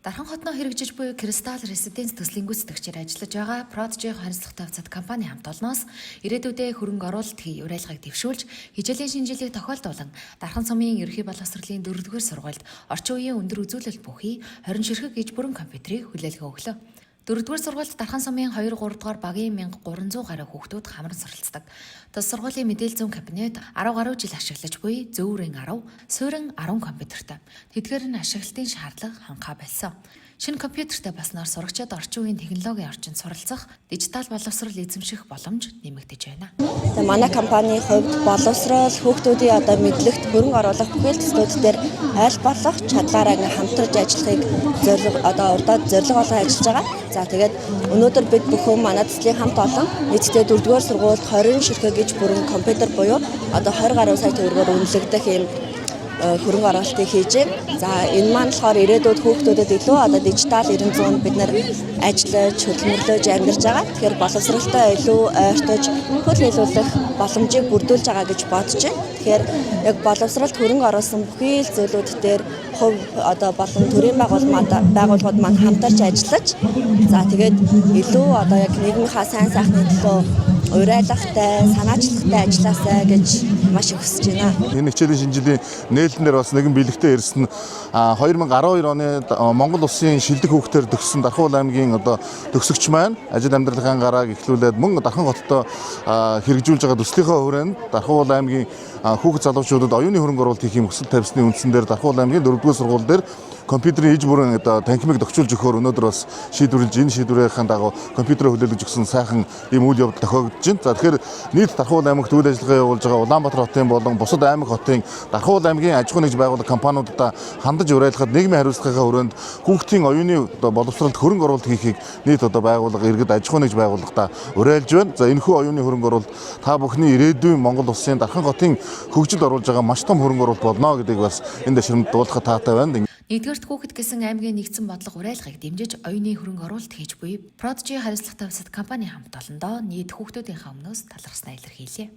Дархан хотноо хэрэгжиж буй Кристалл Residence төслийн гүйцэтгэгчээр ажиллаж байгаа Prodigy хариуцлагатай хувьцаат компани хамт олноос ирээдүйдээ хөрөнгө оруулалт хий уриалгыг дэвшүүлж, хичээлийн шинэ жилийг тохиолдуулан Дархан сумын ерөнхий боловсролын 4-р сургуульд орчин үеийн өндөр үзүүлэлт бүхий 20 ширхэг иж бүрэн компьютерийг хүлээлгэн өглөө. 4-р сургуульд Дархан сумын 2 3 дугаар багийн 1300 гаруй хүүхдүүд хамран суралцдаг. Тус сургуулийн мэдээлэл зүйн кабинет 10 гаруй жил ашиглаж буй зөөврийн 10, суурин 10 компьютертай. Тэдгээр нь ашиглалтын шаардлага ханхаа болсон. Шинэ компьютертэй болсноор сурагчид орчин үеийн технологийн орчинд суралцах, дижитал боловсрол эзэмших боломж нэмэгдэж байна. Тэгээ манай компанийн хувьд боловсрол, хүүхдүүдийн одоо мэдлэгт хөрөнгө оруулах бүхэл төслүүд дээр аль болох чадлаараа ингээ хамтарч ажиллахыг зорилго, одоо урдаа зорилго болгон ажиллаж байгаа. За, тэгээд өнөөдөр бид бүхэн манай төслийн хамт олон нийтдээ 4-р сургуульд 20 ширхэг иж бүрэн компьютер буюу одоо 20 гаруй сая төгрөгөөр үнэлэгдэх ийм хөрөнгө оруулалтыг хийж байна. За, энэ маань болохоор ирээдүйд хүүхдүүдэд илүү одоо дижитал 900 бид нар ажиллаж, хөдөлмөрлөж амьдарч байгаа. Тэгэхээр боловсролтой илүү ойртож, хөл нийлүүлэх боломжийг бүрдүүлж байгаа гэж бодож байна. Тэгэхээр яг боловсролд хөрөнгө оруулсан бүхий л зүйлүүд дээр хувь одоо болон төрийн байгууллагууд маань хамтарч ажиллаж, за, тэгээд илүү одоо яг нийгмийнхаа сайн сайхны төлөө уриалгатай, санаачлагтай ажиллаасай гэж маш их хүсэж байна. Энэ хичээлийн шинэ жилийн нээлтэн дээр бас нэгэн бэлэгтэй ирсэн нь 2012 оны Монгол улсын шилдэг хүүхдээр төгссөн Дархан аймгийн одоо төгсөгч маань ажил амьдралын гарааг эхлүүлээд мөн Дархан хотод хэрэгжүүлж байгаа төслийнхөө хүрээнд Дархан аймгийн хүүхэд залуучуудад оюуны хөрөнгө оруулалт хийх юм хүсэл тавьсны үндсэн дээр Дархан аймгийн 4-р сургууль дээр компьютерийн иж бүрэн одоо танхимыг тохижуулж өгөхөөр өнөөдөр бас шийдвэрлэж, энэ шийдвэрийн дагуу компьютерээ хүлээлгэж өгсөн сайхан ийм үйл явдал тохиогдож байна. За, тэгэхээр нийт Дархан аймагт үйл ажиллагаа явуулж байгаа Улаанбаатар хотын болон бусад аймаг хотын Дархан аймгийн аж ахуйн нэгж байгууллага компаниудад хандаж уриалгахад нийгмийн хариуцлагынхаа хүрээнд хүүхдийн оюуны одоо боловсролд хөрөнгө оруулалт хийхийг нийт одоо байгууллага, иргэд, аж ахуйн нэгж байгууллагадаа уриалж байна. За, энэхүү оюуны хөрөнгө оруулалт та бүхний ирээдүйн Монгол улсын, Дархан хотын хөгжилд оруулж байгаа маш том хөрөнгө оруулалт болно гэдгийг бас энэ дэшрэмд дуулахад таатай байна. Нэгдүгээрт хүүхэд гэсэн аймгийн нэгдсэн бодлого уриалгыг дэмжиж оюуны хөрөнгө оруулалт хийж буй Prodigy хариуцлагатай хувьцаат компани хамт олондоо нийт хүүхдүүдийнхээ өмнөөс талархснаа илэрхийлье.